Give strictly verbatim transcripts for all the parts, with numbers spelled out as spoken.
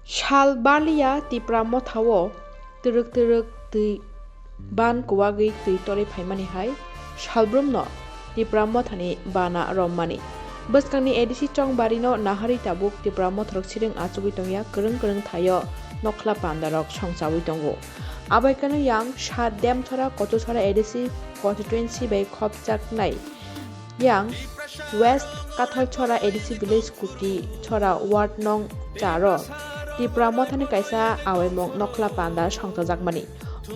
Sal barliya Tipra Motha o twrwk twrwk twi ban kwbagwi twi torwi phaimani hai salbrumno Tipra Mothani bana rommani. Bwskangni A D C chongbarino naharwi tabuk Tipra Motharok siring achugwi tongya, kwrwng kwrwng thaio nokhla pandarok songchawi tongo. Abaikano yang sa Demchora Kochusora A D C constituency bai khopjaknai yang West Kathalchora A D C village Kuti Chora ward nong charo Tipra Mothani kaisa awaimung nokhla panda songchajakmani.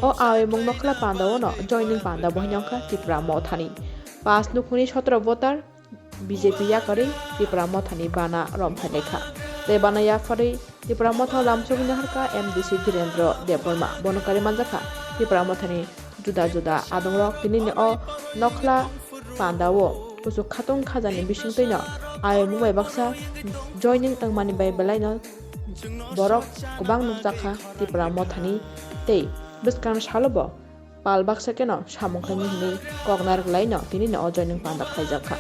O awaimung nokhla panda ono joining panda bo hwnwi wngkha Tipra Mothani. Pas nukhungni sotro voter B J P yakarwi Tipra Mothani bana romphailaikha. Tei bana yapharwi Tipra Motha lamsogwi naharkha M D C Dhirendra Debbarma. Bono karwi manjakha Tipra Mothani juda juda adongrok tinini o nokhla panda o kuchuk khatung khajani bisingtwino awaimung bai baksa joining wngmani bai belaino borok kwbang nukjakha Tipra Mothani tei bwskang salo bo pal baksa keno samung khaimani hinwi kok narwk laino tinino o joining panda khaijakha.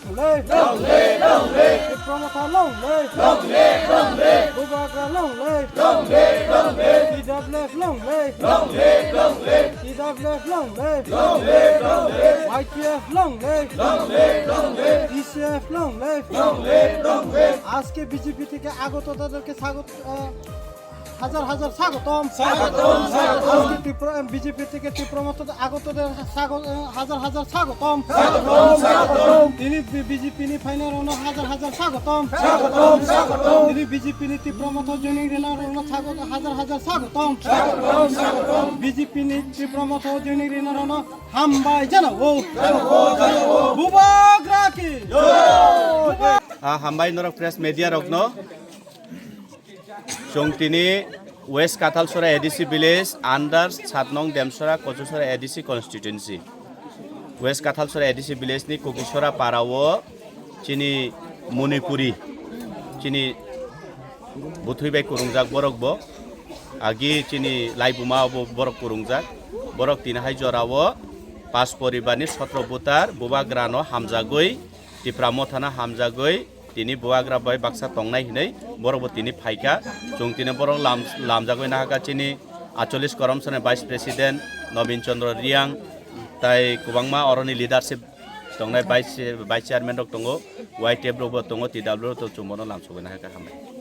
Long live! Long live! Long live! Tipra Motha long live! Long live! Long live! Bubagra long live! Long live! Long live! T W F long live! Long live! Long live! T W F long live! Long live! Long live! Y T F long live! Long live! Long live! T C F long live! Long live! Long live! আজকে বিজেপি থেকে আগতদেরকে স্বাগত, আহ, হাজার হাজার স্বাগতম। স্বাগতম, স্বাগতম। আজকে ত্রিপুরা, বিজেপি থেকে ত্রিপুরা মথা আগতদের স্বাগত, হাজার হাজার স্বাগতম। স্বাগতম, স্বাগতম। তিনি বি-, বিজেপি ni final round হাজার হাজার স্বাগতম। স্বাগতম, স্বাগতম। তিনি বিজেপি ni ত্রিপুরা মথা joining rally round স্বাগত, হাজার হাজার স্বাগতম। স্বাগতম, স্বাগতম। BJP ni Tripura Motha joining rally round hambai janao। Janao, janao। Bubagra ki। Jai। Ah, hambai norok press media rokno. Chwng tini West Kathalsora A D C village under Satnong Demsora Kochusora A D C constituency. West Kathalsora A D C village ni Kokisora para o chini Manipuri, chini bwthwi bai kwrwngjak borok bo. Agi chini laibuma bo borok kwrwngjak. Borok tini hai jora o pas poribar ni sotro butar bubagra no hamjagwi, Tipra Motha no hamjagwi, tini bubagra bai baksa tongnai hinwi borok bo tini phaikha. Chwng tini borok lam-, lamjagwi nahakha chini acholis Koromsani Vice President Nobin Chandra Reang, tai kwbangma oroni leadership tongnai vice, vice chairman rok tongo, Y T F rok bo tongo, T W rok tongo, chwng bono lamsogwi nahakha, hambai.